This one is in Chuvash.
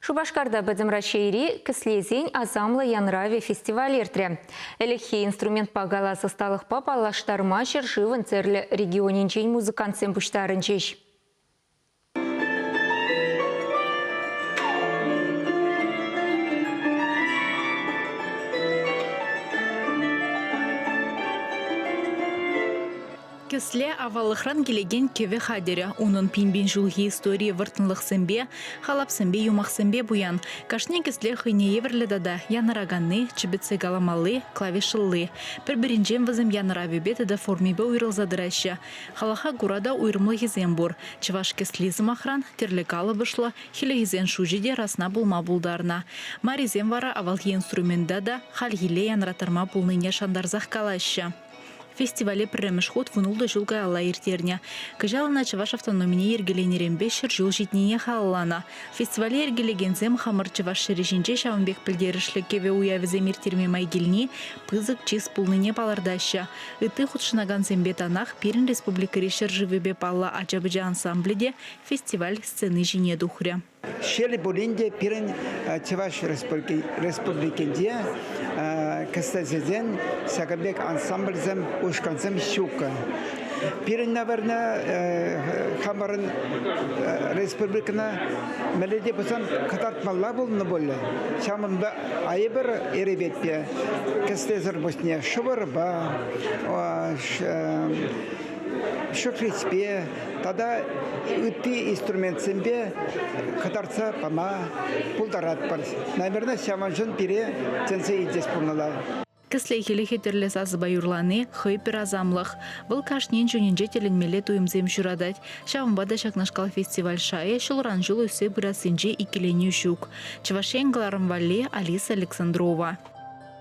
Шупашкарта Пӗтӗм Раҫҫейри Кӗслесен асамлӑ янравӗ фестиваль иртрӗ. Ӗлӗкхи инструментпа калас ӑсталӑхпа паллаштарма ҫӗршывӑн тӗрлӗ регионӗнчен музыкантсем пуҫтарӑнчӗҫ. Кӗсле аваллӑхран килекен кӗвӗ хатӗрӗ. Унӑн пин-пин ҫулхи историйӗ вӑрттӑнлӑхсемпе, халапсемпе, юмахсемпе пуян. Кашни кӗсле хӑйне евӗрлӗ тата янӑраканни, чӗпӗтсе каламалли, клавишӑлли. Пӗр-пӗринчен вӗсем янӑравӗпе тата формипе уйрӑлса тӑраҫҫӗ. Халӑха кура та уйрӑмлӑхӗсем пур. Чӑваш кӗсли, сӑмахран, тӗрлӗ калӑпӑшлӑ, хӗлӗхӗсен шучӗ те расна пулма пултарнӑ. Марисем вара авалхи инструмента та хальхилле янраттарма пулнине шантарсах калаҫҫӗ. Фестивале пӗрремӗш хут 16 ҫул каялла ирттернӗ. Кӑҫал ӑна чӑваш автономине йӗркеленӗренпе 100 ҫул ҫитнине халалланӑ. Фестивале йӗркелекенсем хамӑр чӑваш ҫӗрӗ ҫинче ҫавӑн пек пӗлтерӗшлӗ кӗвӗ уявӗсем ирттерме май килни пысӑк чыс пулнине палӑртаҫҫӗ. Ытти хутшӑнакансемпе танах пирӗн республикӑри ҫӗршывӗпе паллӑ ача-пӑча ансамблӗ те фестиваль сцени ҫине тухрӗ. Шел пулин те, пирӗн Чӑваш Республикинче кӗслесесен ҫакӑн пек ансамбльсем, ушкӑнсем ҫуккӑ. Пирӗн, наверное, хамӑрӑн республикӑна мӗнле те пулсан кӑтартмалла пулнӑ пулӗ. Ҫавӑнпа айӑпӑр эреветпе кӗслесӗр пуҫне шӑпӑрпа, шӑхличпе тата ытти инструментсемпе кӑтартса пама пултаратпӑр. Наверное, ҫавӑншӑн пире чӗнсе илчӗҫ пулмалла. Кӗсле хӗлӗхӗ тӗрлӗ сасӑпа юрлани хӑй пӗр асамлӑх. Вӑл кашнин чунӗнче тӗлӗнмелле туйӑмсем ҫуратать. Ҫавӑнпа та ҫакнашкал фестиваль шайӗ ҫулран-ҫул ӳссе пырассинче иккӗленӳ ҫук. Чӑваш Ен кӑларӑм валли Алиса Александрова.